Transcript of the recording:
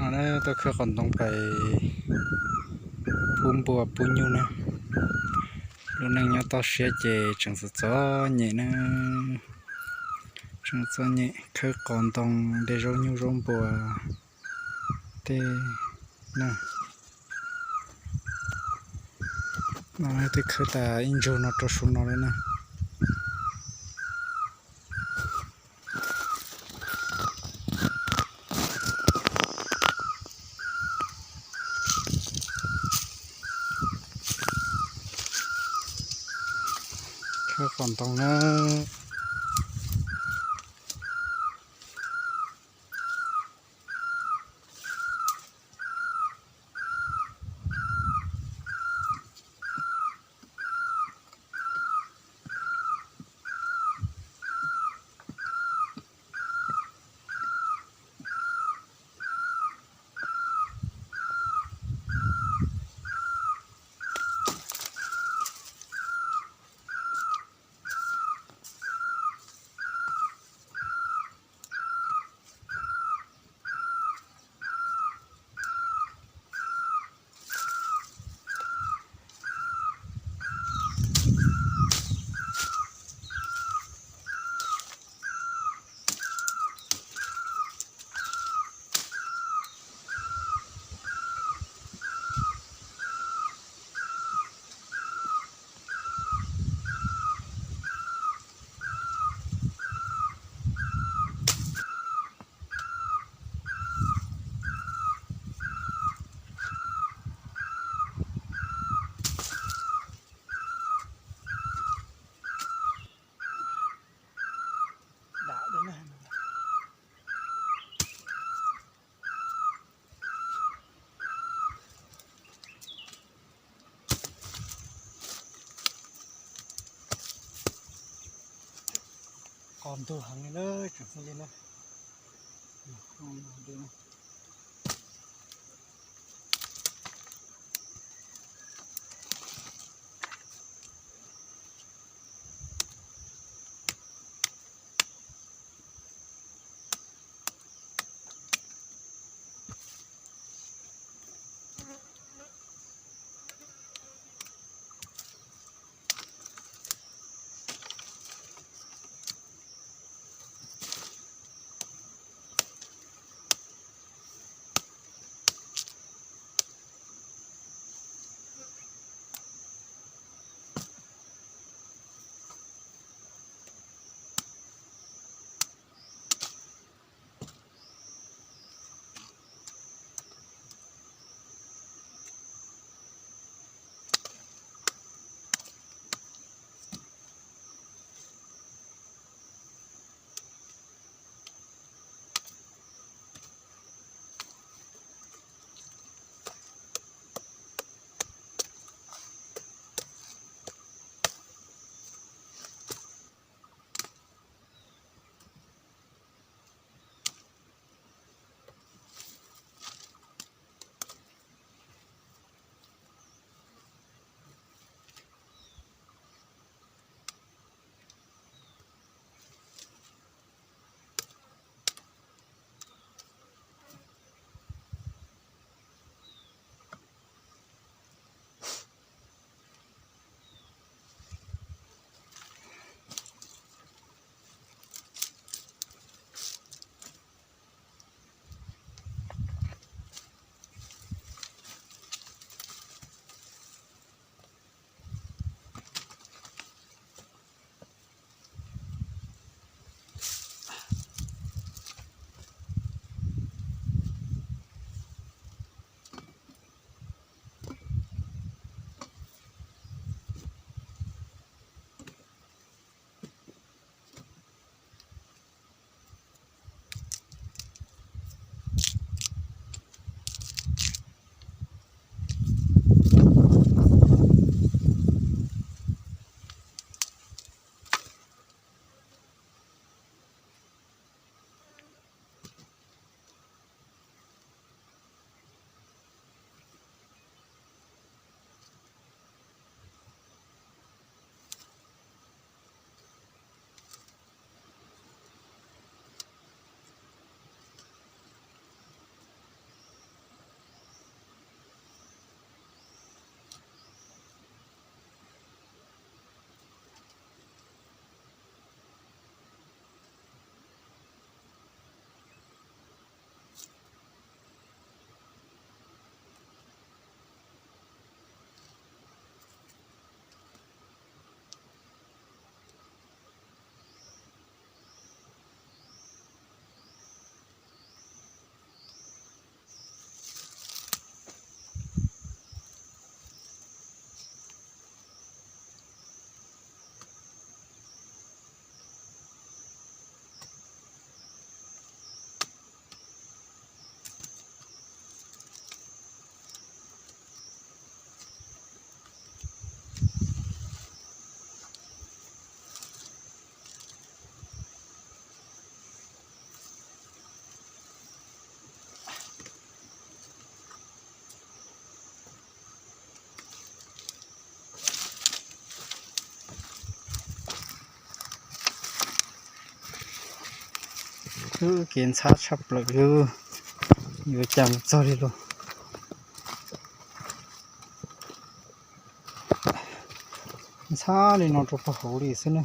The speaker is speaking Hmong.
Tuaj khawb qos ntoo pais pub npua pub nyuj na. Lub neej nyob toj siab ces tseem txom txom nyem na. Tseem txom nyem khawb qos ntoo, de zaub nyuj zaub npua tej na. No twb khawb tas ib ntsug no rau saum no lawm na. Khawb qos ntoo na. Qos ntug heev li na tsoom phooj ywg na. Wb kev ntxhab tshaj plaws li, yuav cas mus txog li los. Ntxhab li no rau pag hauv li xwb na.